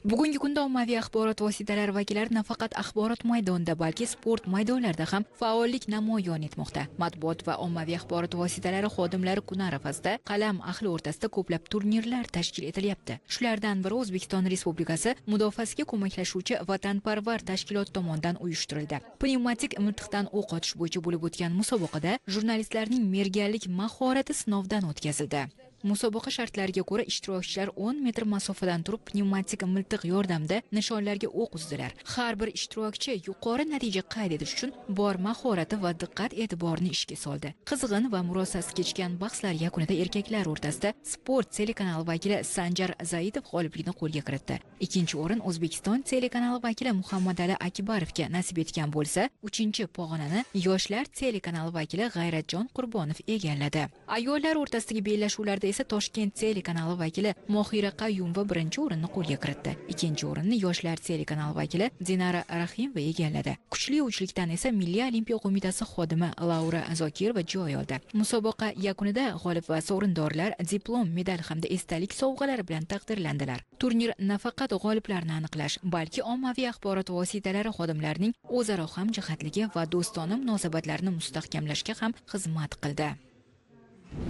Bugungi kunda ommaviy axborot vositalari vakillari nafaqat axborot maydonida, balki sport maydonlarida ham faollik namoyon etmoqda. Matbuot va ommaviy axborot vositalari xodimlari kuni arafasida qalam ahli o'rtasida ko'plab turnirlar tashkil etilyapti. Shulardan biri O'zbekiston Respublikasi mudofaasiga ko'maklashuvchi vatanparvar tashkilot tomonidan uyushtirildi. Pnevmatik miltiqdan o'q otish bo'yicha bo'lib o'tgan musobaqada jurnalistlarning merganlik mahorati sinovdan o'tkazildi. Musobaqa shartlariga ko'ra ishtirokchilar 10 metr masofadan turib pnevmatik miltiq yordamida nishonlarga o'q uzdilar. Har bir ishtirokchi yuqori natija qayd etish uchun bor mahorati va diqqat e'tiborini ishga soldi. Qizg'in va murosasiz kechgan bahslar yakunida erkaklar o'rtasida Sport telekanali vakili Sanjar Zaitov g'oliblikni qo'lga kiritdi. Ikkinchi o'rin O'zbekiston telekanali vakili Muhammadali Akbarovga nasib etgan bo'lsa, uchinchi pog'onani Yoshlar telekanali vakili G'ayratjon Qurbonov egalladi. Ayollar o'rtasidagi bellashuvlarda esa Toshkent telekanali vakili Mohira Qayumova birinchi o'rinni qo'lga kiritdi. Ikkinchi o'rinni Yoshlar telekanali vakili Dinara Rahimova egalladi. Kuchli uchlikdan esa Milliy Olimpiya qo'mitasi xodimi Laura Zokirova joy oldi. Musobaqa yakunida g'olib va sovrindorlar diplom, medal hamda esdalik sovg'alari bilan taqdirlandilar. Turnir nafaqat g'oliblarni aniqlash, balki ommaviy axborot vositalari xodimlarining o'zaro hamjihatligi va do'stona munosabatlarini mustahkamlashga ham xizmat qildi.